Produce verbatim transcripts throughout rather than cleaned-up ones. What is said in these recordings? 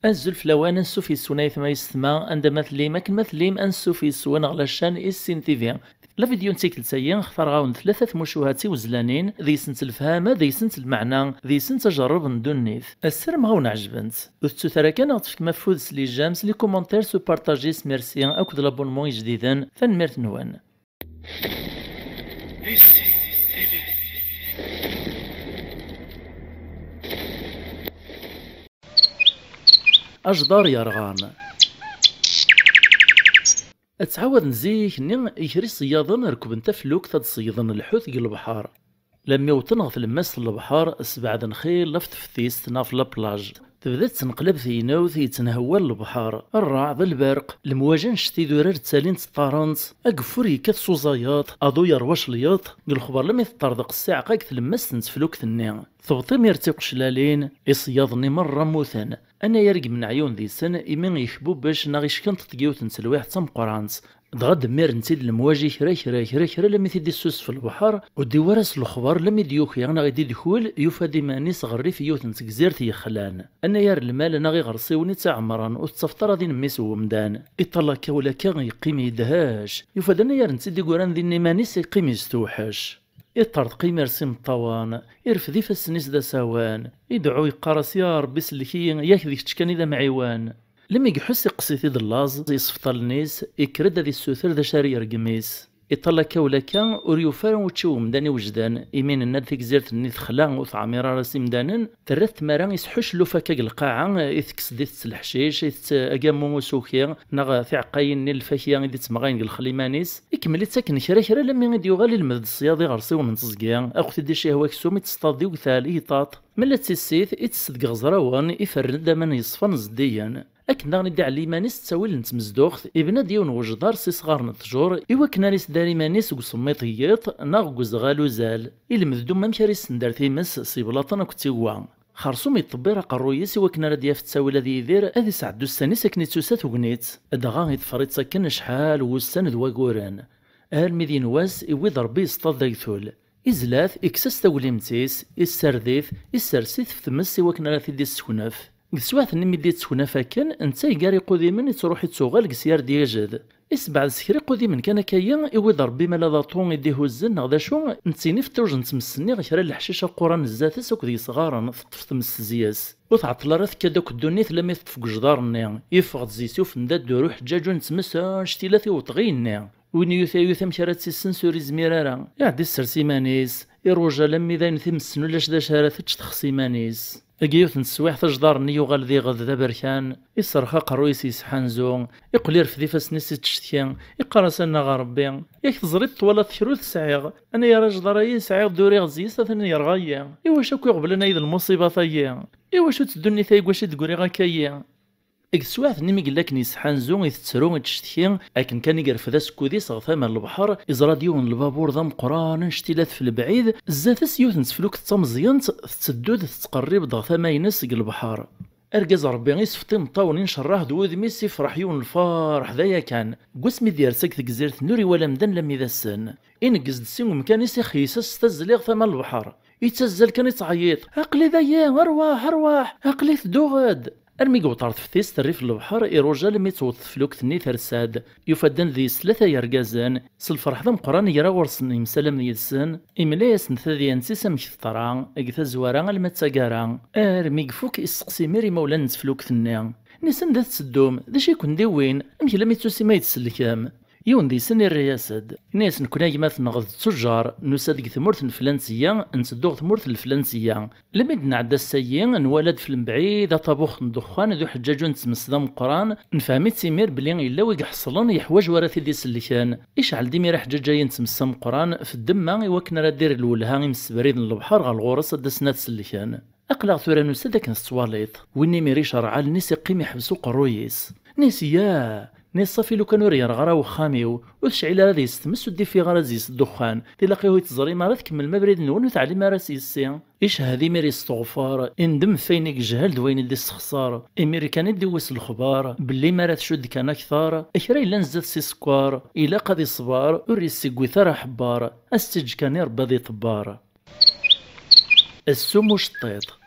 Azul fell-awen, ansuf yes-wen ayetma yessetma, anda ma tellim, akken ma tellim, ansuf yes-wen ɣer la chaîne Issin T V. La vidéo n tikkelt-agi, xtareɣ-awen tlata tmucuha d tiwezlanin, deg-sent lefhama, deg-sent lmeɛna, deg-sent ajerreb n ddunit. Ssarameɣ-awen ɛejbent. Ur tettut ara kan ad ɣ-tefkem afud s les j'aime, s les commentaires, s upartaji, s merci, akked l'abonnement ijdiden. Tanemmirt-nwen. Ajdar yerɣan. Ttɛawaden zik-nni, kra iṣeyyaden rekben taflukt ad d-ṣeyyden lḥut deg lebḥer. Lammi wwḍen ɣer tlemmast n lebḥer, sbeɛden xilla ɣef teftist neɣ ɣef la plage. Tebda tettneqlab tegnewt, yettenhewwal lebḥer. Rreɛd, lberq, lemwaji n ccettidurar ttalint ṭṭarent, ageffur yekkat s uzayeḍ, aḍu yerwa celyeḍ, deg lexbar lammi teṭṭerḍeq ssiɛqa deg tlemmast n teflukt-nni. Tebṭ imir d tiqeclalin, iṣeyyaḍ-nni merra mmuten. Anayer i yemneɛ yiwen deg-sen imi yekbubec neɣ ickenṭeṭ deg yiwet n telwiḥt d tameqqrant. Dɣa demmren-t-id lemwaji kra kra kra kra lammi t-id-issusef lebḥer, ur d-iwwi ara s lexbar lammi d-yuki neɣ i d-idkul, yufa-d iman-is ɣer rrif n yiwet n tegzirt yexlan. Anayer lmal neɣ iɣersiwen i tt-iɛemren, ur tettafeḍ ara din mmi-s n wemdan. Iṭṭal akka ula akka yeqqim yedhec, yufa-d anayer n tt-id-iguran din iman-is yeqqim yestewḥec. Iṭṭerḍeq imir s imeṭṭawen, irfed ifassen-is d asawen, ideɛɛu yeqqar-as: "Ya Ṛebbi, sellek-iyi, yak d kečč kan i d amɛiwen." Lemmi iḥuss iqqes-it-id llaẓ, yessefṭ allen-is, ikker-d ad issuter d acu ara yergem is. Iṭṭal akka ula akka, ur yufi ara učči n wemdan iwejden, imi nenna-d tigzirt-nni texla, ur teɛmir ara s imdanen, terra-t tmara isḥucluf akka deg lqaɛa, itekkes-d, itett leḥcic, itett agammu usuki, neɣ tiɛeqqayin-nni n lfakya i d-ittemɣayen deg lexliman-is, ikemmel-itt akken kra kra lammi i d-yuɣal ilmed-d ṣṣyad iɣersiwen n teẓgi, akk-t-id icihwa aksum i tesṭaḍ d iwtal i yeṭṭaṭ. Ma la d tissit, itess deg iɣeẓrawen, iferren-d aman yeṣfan zeddigen. Akken daɣen i d-iɛelli iman-is ttawil n tmezduɣt, ibna-d yiwen n wejḍar s isɣaren n ṭṭjur i wakken ara isdar iman-is deg usemmiṭ n yiḍ neɣ deg uzɣal uzal. Ilmed-d umamek ara isender times s iblaṭen akked tiwwa. Xersum yettḍebbir aqerruy-is i wakken ara d-yaf ttawil ad yidir, ad isɛeddu ussan-is akken i d-tusa tegnit. Dɣa iḍfer-itt akken acḥal n wussan d waguren. Armi d yiwen wass, iwwi-d Ṛebbi yesṭaḍ d agtul. Izla-t, ikkes-as taglimt-is, issared-it, issers-it f tmes i wakken ara t-id-isseknef. Deg teswiɛt-nni mi d-itteknaf akken, netta iger iqudimen, ittruḥ ittuɣal deg-s yar d-yejed. Isebɛed s kra iqudimen kan akka-yi, iwwi-d Ṛebbi ma d aṭu i d-ihuzzen neɣ d acu, nettini f ṭṭuj n tmes-nni kra n leḥcic aquran zdat-s akked yesɣaren, teṭṭef tmes zi-s. Ur tɛeṭṭel ara tekka-d akk ddunit lammi teṭṭef deg ujḍar-nni. Iffeɣ-d zi-s, yufen-d adduru ḥeǧǧaǧu n tmes annect-ila tiweṭ ɣi-nni. Win yuta yuta amek ara tt-issens ur izmir ara. Iɛedda issers iman-is, iruja lammi d ayen times-nni ulac d acu ara tečč texs iman-is. Deg yiwet n teswiɛt ajḍar-nni yuɣal d iɣed d aberkan, iserrex aqerruy-is yesḥanzu, iqqel irfed ifassen-is ittcetki, iqqar-as: "Annaɣ a Ṛebbi, yak teẓriḍ twalaḍ kra ur t-sɛiɣ, anayer ajḍar-ayi sɛiɣ d uriɣ zi-s atan yerɣa-yi, iwacu akk iɣeblan-ayi d lmuṣibat-ayi? Iwacu-tt ddunit-ayi deg wacu i d-griɣ akka-yi?" Deg teswiɛt-nni mi yella akken yesḥanzu, itettru, ittcetki, akken kan i yerfed asekkud-is ɣer tama n lebḥer, iẓra-d yiwen n lbabur d ameqqran, annect-ila-t f lebɛid, zdat-s yiwet n teflukt d tameẓyant, tetteddu-d, tettqerrib-d ɣer tama-ines deg lebḥer. Argaz n Ṛebbi isfeṭ imeṭṭawen, incerreḥ d wudem-is, ifreḥ yiwen n lferḥ d aya kan. Deg wasmi d-yersa deg tegzirt-nni ur iwala amdan lammi d ass-n. Ineggez-d si umkan-is, ixeyyes-as s tazzli ɣer tama n lebḥer. Ittazzal kan ittɛeyyiḍ: "Aql-i dayi, rwaḥ, rwaḥ, aql-i tedduɣ-d." Armi yewweḍ ɣer teftist rrif n lebḥer, iruja almi tewweḍ teflukt-nni tersa-d. Yufa-d anda yesla tay yergazen, s lferḥ d ameqqran igra ɣur-sen, yemsalam yid-sen, imla-yasen tadyant-is amek teḍra, deg tazwara alma d taggara. Armi ifuk, isteqsi imir imawlan n teflukt-nni. Nni-as: "Anda tetteddum? D acu i ken-d-iwwin? Amek lammi d tusim ay d-tsellkem?" Yiwen deg-sen irra-yas-d, inna-yas: "Nekkni a gma-tneɣ d ttujjar, nusa-d deg tmurt n flan-tt-iyya, ntteddu ɣer tmurt n flan-tt-iyya. Lammi d-nɛedda ass-ayi, nwala-d f lmebɛid aṭabux n ddexxan d uḥeǧǧaǧu n tmes d ameqqran, nefhem-itt imir belli yella wi iḥeṣlen yeḥwaǧ wi ara t-id-isellken." Icɛel-d imir aḥeǧǧaǧ-ayi n tmes ameqqran f ddemma i wakken ara d-irr lwelha i imsebriden n lebḥer ɣer ɣur-s ad d-asen ad sellken. Aql-aɣ tura nusa-d akken tettwaliḍ. Win imir icerreɛ allen-is, iqqim iḥbes uqerruy-is. Nni-as: "Ya!" Nni-as: "Ṣafi lukan ur yerɣa ara wexxam-iw, ur tecɛil ara deg-s tmes, ur d-ifiɣ ara deg-s ddexxan. Tilaq-iw ur teẓrim ara, tkemmlem abrid-nwen ur teɛlim ara s yessi." Icehhed imir isteɣfer, indem ɣef wayen i yejhel d wayen i d-issexṣer. Imir kan i d-iwwi s lexbar belli mi ara tcudd kan akter, kra yellan zdat-s isekker, ilaq ad iṣber, ur yessegwit ara aḥebber, ad s-tt-iǧǧ kan i Rebbi ad iṭebber. Assum uceṭṭiḍ.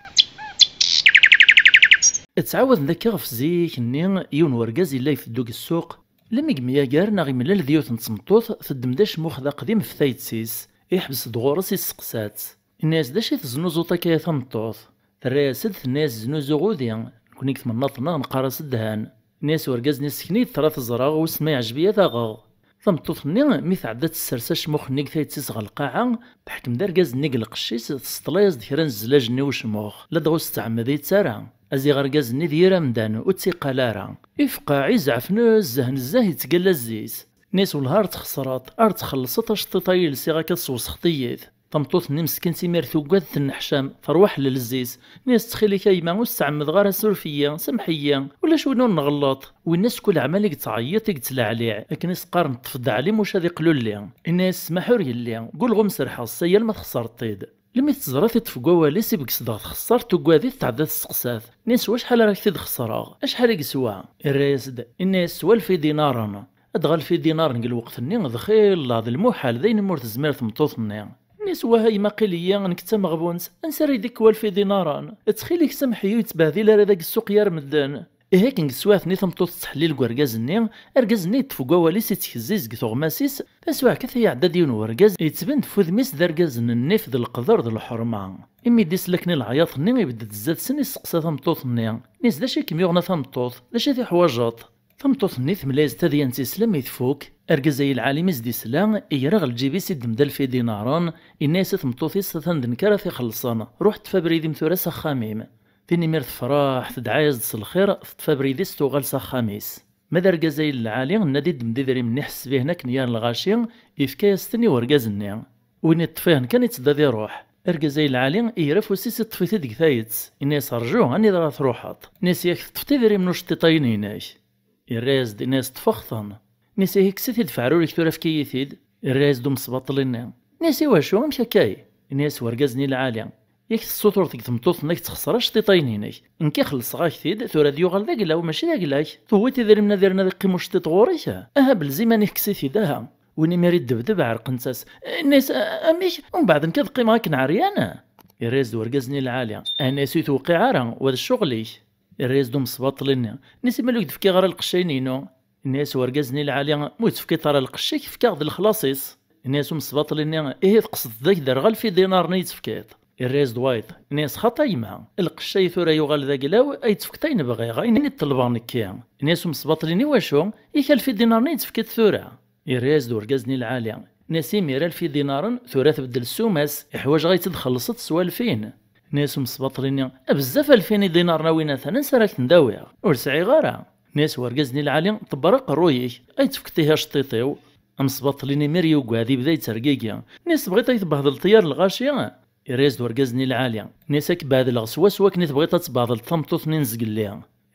Ttɛawaden akka ɣef zik-nni, yiwen wergaz yella iteddu deg ssuq, lemmi yemyager neɣ imlal d yiwet n tmeṭṭut, teddem-d acmux d aqdim ɣef tayet-is, iḥbes-d ɣur-s, isteqsa-tt. Inna-yas: "D acu i teznuzuḍ akka a tameṭṭut?" Terra-yas-d, tenna-yas: "Znuzuɣ udi, nekni deg temnaḍt-nneɣ neqqar-as ddhan." Inna-yas wergaz-nni: "Sken-iyi-d ṭṭrad ẓreɣ, wissen ma yeɛjeb-iyi ad aɣeɣ." Tameṭṭut-nni, mi tɛedda tessers acmux-nni deg tayet-is ɣer lqaɛa, teḥkem-d argaz-nni deg lqecc-is, tesseṭlay-as-d kra n zzlaj-nni ucmux, ladɣa ur s-tettɛemmed-itt ara. A ziɣ argaz-nni d yir amdan, ur tt-iqqal ara. Ifeqqeɛ, izɛef nezzeh nezzeh, yettgalla zzi-s. Inna-yas: "Wellah ar txesreḍ, ar txellṣeḍ aceṭṭiḍ-a i lsiɣ akka teswesxeḍ-iyi-t." Tameṭṭut-nni meskint imir tuggad, tenneḥcam, terwa ḥellel zzi-s. Inna-yas: "Ttxil-k a yemma, ur s-ttɛemmedeɣ ara, suref-iyi, samḥ-iyi, ulac win ur nɣelleḍ." Winna s kul ɛmal i yettɛeyyiḍ, i yettleɛliɛ, akken i s-qqaren: "Ṭṭef-d aɛlim, uc ad iqlulli." Inna-yas: "Ssmaḥ ur yelli, gulɣum serḥeɣ ssayal ma txesreḍ-t-id." Lemmi teẓra-t iṭṭef deg wawal-is, ibges dɣ txeṣṣar, tuggad-it, tɛedda tesseqsa-t. Inna-yas: "Wacḥal ara ak-t-id-xeṣreɣ? Acḥal i yeswa?" Irra-yas-d, inna-yas: "Teswa alef idinaren." Ad ɣalef idinaren deg lweqt-nni d xilla, d lmuḥal, d ayen umi ur tezmir tmeṭṭut-nni. Inna-yas: "Wah a yemma, qil-iyi, nekk d tameɣbunt, ansi ara yi-d-ikk walef idinaren? Ttxil-k, samḥ-iyi, ur yettbehdil ara dagi ssuq yir medden." Ihi akken deg teswiɛt-nni tameṭṭut tettḥellil deg urgaz-nni, argaz-nni yeṭṭef deg wawal-is, ittkez-iz deg tuɣmas-is. Taswiɛt kan iɛedda-d yiwen n urgaz, yettban-d f wudem-is d argaz n nnif, d leqder, d lḥerma. Imi d-isla akken i leɛyaḍ-nni, ibedd-d zdat-sen, isteqsa tameṭṭut-nni. Inna-yas: "D acu i kem-yuɣen a tameṭṭut? D acu i teḥwajeḍ?" Tameṭṭut-nni temla-yas tadyant-is lammi tfuk. Argaz-agi lɛali mi s-d-isla, iger ɣer lǧib-is, iddem-d alef idinaren, inna-yas i tmeṭṭut-is: "Atan d nekk ara t-ixellṣen, ruḥ ṭṭef abrid-im tura s axxam-im." Tin imir tefreḥ, tedɛa-yas-d s lxir, teṭṭef abrid-is, tuɣal s axxam-is. Ma d argaz-agi lɛali, nna-d iddem-d idrimen-nni iḥesseb-ihen akken yir lɣaci, ifka-yas-ten i urgaz-nni. Win iṭṭef-ihen kan itteddu ad iruḥ. Argaz-agi lɛali, iger afus-is, iṭṭef-it-id deg tayet. Inna-yas: "Rju, anida ara truḥeḍ?" Inna-yas: "Yak teṭṭfeḍ idrimen uceṭṭiṭayen-inek?" Irra-yas-d, inna-yas: "Ṭṭfeɣ-ten." Inna-yas: "Ihi kkes-it-id f ɛrur-ik tura, efk-iyi-t-id." Irra-yas-d umesbaṭli-nni, inna-yas: "I wacu? Amek akka?" Inna-yas wergaz-nni lɛali: "Yak tessutureḍ deg tmeṭṭut-nni ad k-txeṣṣer aceṭṭiṭayen-inek. Nekk i xellṣeɣ-ak-t-id, tura ad yuɣal d agla-w, mačči d agla-k. Tewwiḍ idrimen ad irna ad iqqim uceṭṭiṭ ɣur-k? Aha, belz iman-ik, kkes-it-id, aha." Win imir iddebdeb, ɛerqent-as. Inna-yas: "Amek? Umbeɛd nekk ad qqimeɣ akken ɛeryan?" Irra-yas-d wergaz-nni lɛali, inna-yas: "Ur yi-tewqiɛ ara, wa d ccɣel-ik." Irra-yas-d umesbaṭli-nni, inna-yas: "Imi ur k-d-fkiɣ ara lqecc-ayen-inu?" Inna-yas wergaz-nni lɛali: "Ma ur tefkiḍ ara lqecc-ik, efk-aɣ-d lexlaṣ-is." Inna-yas umesbaṭli-nni: "Ihi tqesdeḍ ad k-d-rreɣ alef idinaren i yi-d-tefkiḍ?" Irra-yas-d wayeḍ, inna-yas: "Xaṭi a yemma, lqecc-ayi tura yuɣal d agla-w, ad yi-d-tefkeḍ ayen bɣiɣ, ayen i ṭelbeɣ nekki." Inna-yas umesbaṭli-nni: "I wacu? Yak alef idinaren i yi-d-tefkiḍ tura?" Irra-yas-d urgaz-nni lɛali, inna-yas: "Imir alef idinaren, tura tbeddel ssuma-s, iḥwaǧ ɣa yi-tt-id-xellṣeḍ s walfin." Inna-yas umesbaṭli-nni: "A bezzaf, alfin idinaren a win-atan, ansi ara k-ten-d-awiɣ? Ur sɛiɣ ara." Inna-yas wergaz-nni lɛali: "Ṭebber aqerruy-ik, ad yi-d-tefkeḍ ihi aceṭṭiṭ-iw." Amesbaṭli-nni imir yugad, ibda yettergigi. Inna-yas: "Tebɣiḍ ad yi-tbehdleḍ yir lɣaci?" Irra-yas-d urgaz-nni lɛali, inna-yas: "Ad k-behdleɣ swaswa akken i tebɣiḍ ad tbehdleḍ tameṭṭut-nni n zgelli."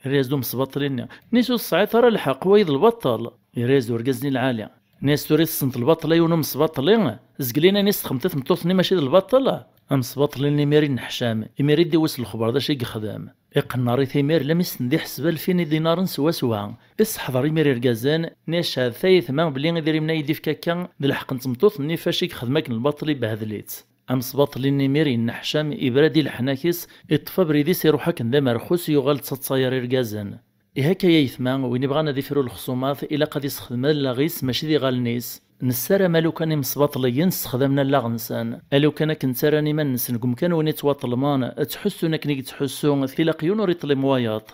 Irra-yas-d umesbaṭli-nni, inna-yas: "Ur tesɛiḍ ara lḥeqq, wayeḍ lbaṭel." Irra-yas-d urgaz-nni lɛali, inna-yas: "Tura i tessneḍ lbaṭel a yiwen umesbaṭli? Zgelli-nni i s-texdmeḍ i tmeṭṭut-nni mačči d lbaṭel?" Amesbaṭli-nni imir inneḥcam, imir i d-iwwes lexbar d acu i yexdem. Iqenner-it imir, lammi s-ten-d-iḥseb alfin idinaren swaswa. Iseḥḍer imir irgazen, inna-yas: "Cehadet ay aytma belli idrimen ay d-ifka akka d lḥeqq n tmeṭṭut-nni, fac i yexdem akken lbaṭel, ibehdel-itt." Amesbaṭli-nni imir yenneḥcam, ibra-d i leḥnak-is, iṭṭef abrid-is, iruḥ akken d amerxus, yuɣal d taḍsa gar irgazen. Ihi akka ay aytma, win ibɣan ad ifru lexṣumat, ilaq ad issexdem allaɣ-is, mačči d iɣallen-is. Nessaram alukan imesbaṭliyen ssexdamen allaɣ-nsen, alukan akken ttarran iman-nsen deg umkan win i ttwaṭelmen, ttḥussun akken i yettḥussu, tilaq yiwen ur iṭlim wayeḍ.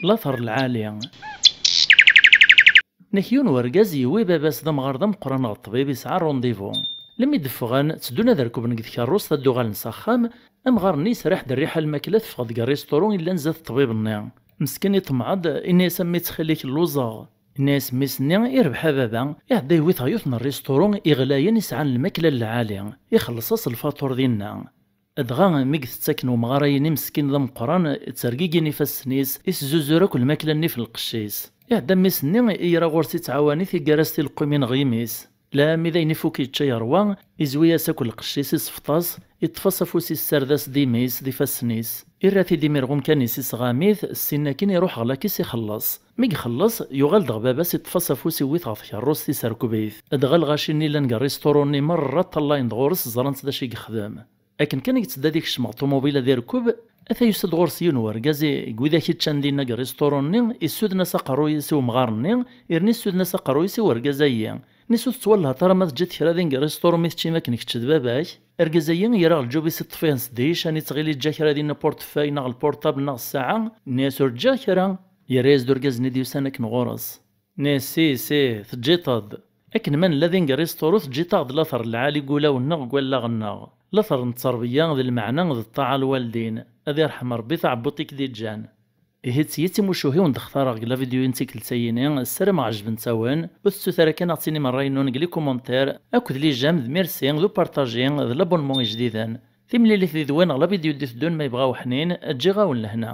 Later lɛali. Nek yiwen wergaz yewwi baba-s d amɣar d ameqqran ɣer ṭṭbib, yesɛa rendez-vous. Lemmi d-ffɣen, tteddun ad rekben deg tkerrust ad d-uɣalen s axxam, amɣar-nni yesraḥ-d rriḥa n lmakla teffeɣ-d deg rrisṭuru yellan zdat ṭṭbib-nni. Meskin iṭmeɛ-d, inna-yas: "A mmi, ttxil-k, lluẓeɣ." Inna-yas mmi-s-nni: "Irbeḥ a baba." Iɛedda yewwi-t ɣer yiwet n rrisṭuru iɣlayen, isɛan lmakla n lɛali, ixelleṣ-as lfaṭur dinna. Dɣa mi itett akken umɣar-ayi-nni meskin d ameqqran, ttergigin ifassen-is, iszuzzur akk lmakla-nni f lqecc-is. Iɛedda mmi-s-nni, ira ɣur-s ittɛawan-it, iggar-as tileqqimin ɣer yimi-s. Lammi d ayen ifuk yečča yerwa, izwi-as akk lqecc-is, isfeṭ-as, iṭṭef-as afus, issard-as d imi-s d ifassen-is. Irra-t-id imir ɣer umkan-is, isɣam-it, ssin akin iruḥ ɣer lakis ixelleṣ. Mi ixelleṣ, yuɣal-d ɣer baba-s, iṭṭef-as afus, iwwi-t ɣer tkerrust, iserkeb-it. Dɣa lɣaci-nni llan deg rrisṭuru-nni merra ṭṭalayen-d ɣur-s, ẓran-t d acu i yexdem. Akken kan i yetteddu ad ikcem ɣer ṭumubil ad irkeb, Ata yusa-d ɣur-s yiwen wergaz i, deg widak iččan dinna deg rristuru-nni, issuden-as aqerruy-is i umɣar-nni, irni issuden-as aqerruy-is i wergaz-ayi. Nni-s ur tettwalaheḍ ara ma teǧǧiḍ kra din deg rristuru mi teččim akken kečč d baba-k? Argaz-ayi yerra ɣer lǧub-is iṭṭef-ihen s ddic, ani ttɣil iǧǧa kra dinna portefeuille neɣ lportable neɣ ssaɛa, nni-as ur ǧǧiɣ kra. Yerra-yas-d urgaz-nni d-yusan akken ɣur-s. Nni-as si, si, teǧǧiḍ-d. Akken ma nella din deg rristuru teǧǧiḍ-aɣ-d later n lɛali deg wulawen-nneɣ deg wallaɣ-nneɣ. Later n tterbiya d lmeɛna d ṭṭaɛa lwaldin. Ad irḥem Rebbi taɛebbuṭ i k-d-iǧǧan. Ihi d tiyi d timucuhi wen-d-xtareɣ deg la vidéo n tikkelt-ayini, ssarameɣ ɛejbent-awen, ur tettut ara kan ad ɣ-tinim ṛṛay-nwen deg les commentaires, akked les j'aime d merci d upartaji d l'abonnement ijdiden. Timlilit did-wen ɣer la vidéo d-iteddun ma yebɣa uḥnin, ǧǧiɣ-awen lehna.